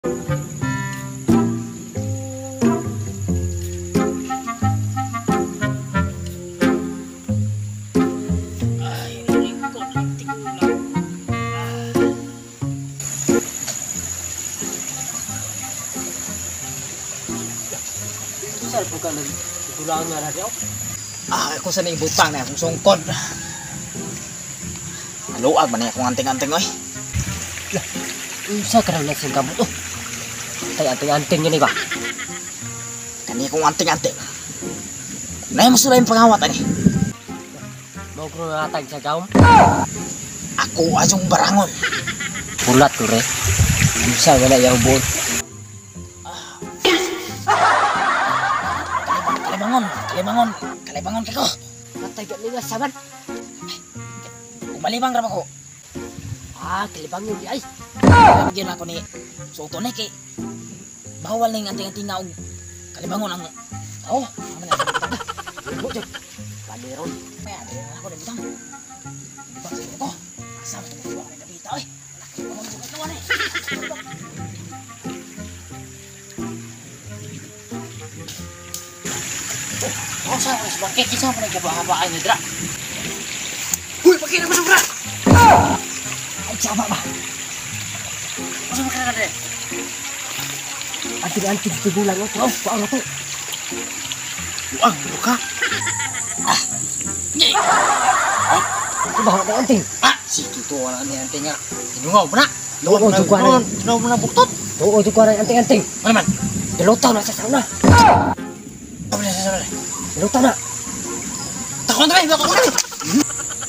Ay, likod ang tigulang. Saan po ka nagtulaan nga na? Ah, ako sa naibutang na akong sungkod. Naluag man na akong anting-anting oy. Unsa ka raw sing kamot oh. Tay anting-anting yun eh ba? Kani akong anting-anting. Nay mo sila yung pangawat ani. Mao ko nga tag sa gawom. Ako ajong barangon. Pulat ko re. Unsa wala yaw buot. Kalibangon, kalibangon, kalibangon kako. Patay ka nila saman. Umalibang ra ba ko? Ah, kalibangon di ay. Bigyan ako ni suoto ni kay bawal ning anting-anting nga og kalibangon ang oh, amo na. Buot jud. Paniron. Kaya dili na ako ni butang. Di ba sige ko? Asa man ko ni kabita oy. Wala kalibangon sa katawan eh. Oh, sa ko bakit kinsa man nagkabahaba ni dra. Uy, bakit na mo? Ay sama ba? Unsa man ka dre? Anting-anting tigulang oh. Oh, paano to? Buang ka. Ah. Nye. Ba ang anting? Ah, si Tuto wala ni anting nga. Tinungaw mo na. Oo, tukuan. Tinungaw mo na buktot. Oo, tukuan ang anting-anting. Ano man? Dilutaw na sa sauna. Ano na sa sauna? Dilutaw na. Takon na ba? Takon na.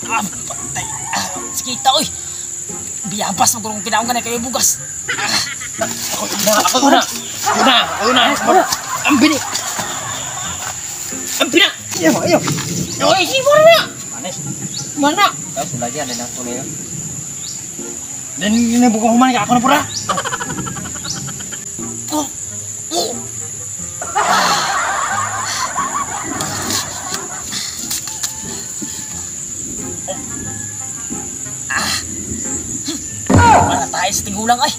Ah, patay. Ah, sige ta oy. Biyabas mo kung kinaon ka na kayo bugas. Ah, ako na, ako na. Ako na, ako na. Ako na. Ang bini. Ang bina. Iyo, iyo. Oy, si mo na. Manes. Mana? Tapos lagi ada nang tunay. Dan ini bukan human ka ako na pura. Oh. Oh. Ah. Wala tayo sa tigulang ay.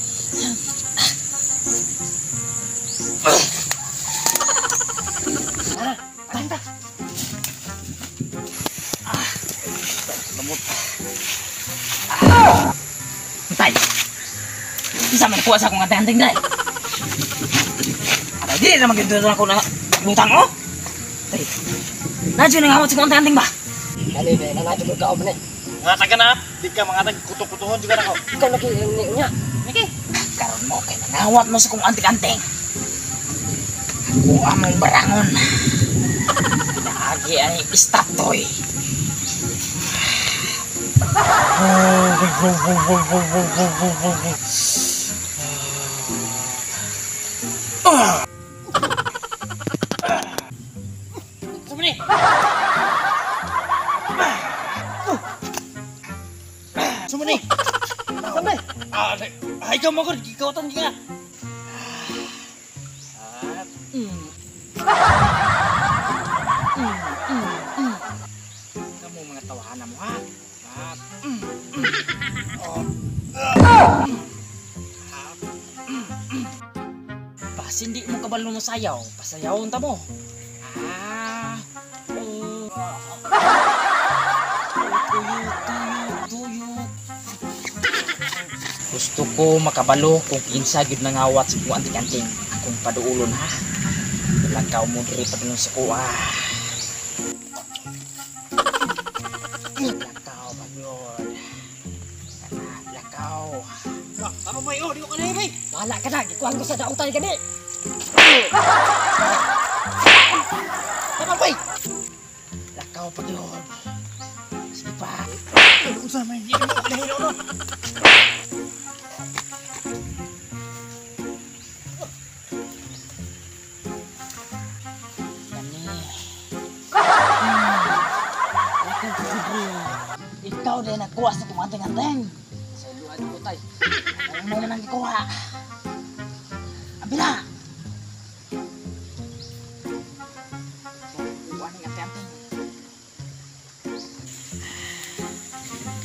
Tara, tara. Ah. Lamot. Tay. Isa man kuha sa akong anting-anting dai. Atay dili na magyud ako na lutang oh. Tay. Nadyo nang hawat sa akong anting-anting ba? Dali na nadyo ko kaom ni. Mga ka na, di ka mga tag kuto-kutohon juga na ko. Ikaw lagi ni nya. Niki. Karon mo kay nangawat mo sa akong anting-anting. Ako among barangon. Pinaagi ay stop toy. Sumuni. Sumuni. Sampai. Ah, ay ikaw mo ko gikawatan ka. Kamu mga tawanan mo ha. Pas hindi mo kabalo mo sayaw, pasayawon ta mo. Ah. Oh. Tuyok, tuyok, tuyok. Gusto ko makabalo kung kinsa gyud nangawat sa kong anting-anting. Akong paduulon ha. Lakaw mo diri padulong sa kuha. Lakaw pagyod. Lakaw. Tama bay, oh, di ko kanay bay. Wala ka na, gikuhan ko sa dautan gani. Tama bay. Lakaw pagyod. Sige pa. Unsa man di mo kanay no. Gani. Lakaw pagyod. Ikaw din nagkuha sa kong anting-anting. Sa luad ko tay. Ano mo nang gikuha? Abila! Kuha ng anting-anting.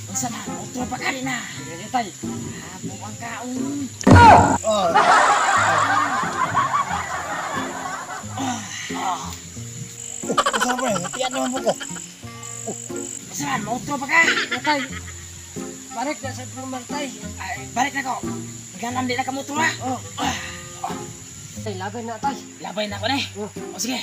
Unsa na? Otro pa ka rin na. Sige tay. Ah, buang kaon. Oh. pre. Tiyan naman po ko. Saan? Mautro pa ka. Tay. Balik na sa plumar, tay. Ay, balik na ko. Ganan di na ka mutro ha. Oh. Tay, labay na, tay. Labay na ako na eh. Oh. O sige.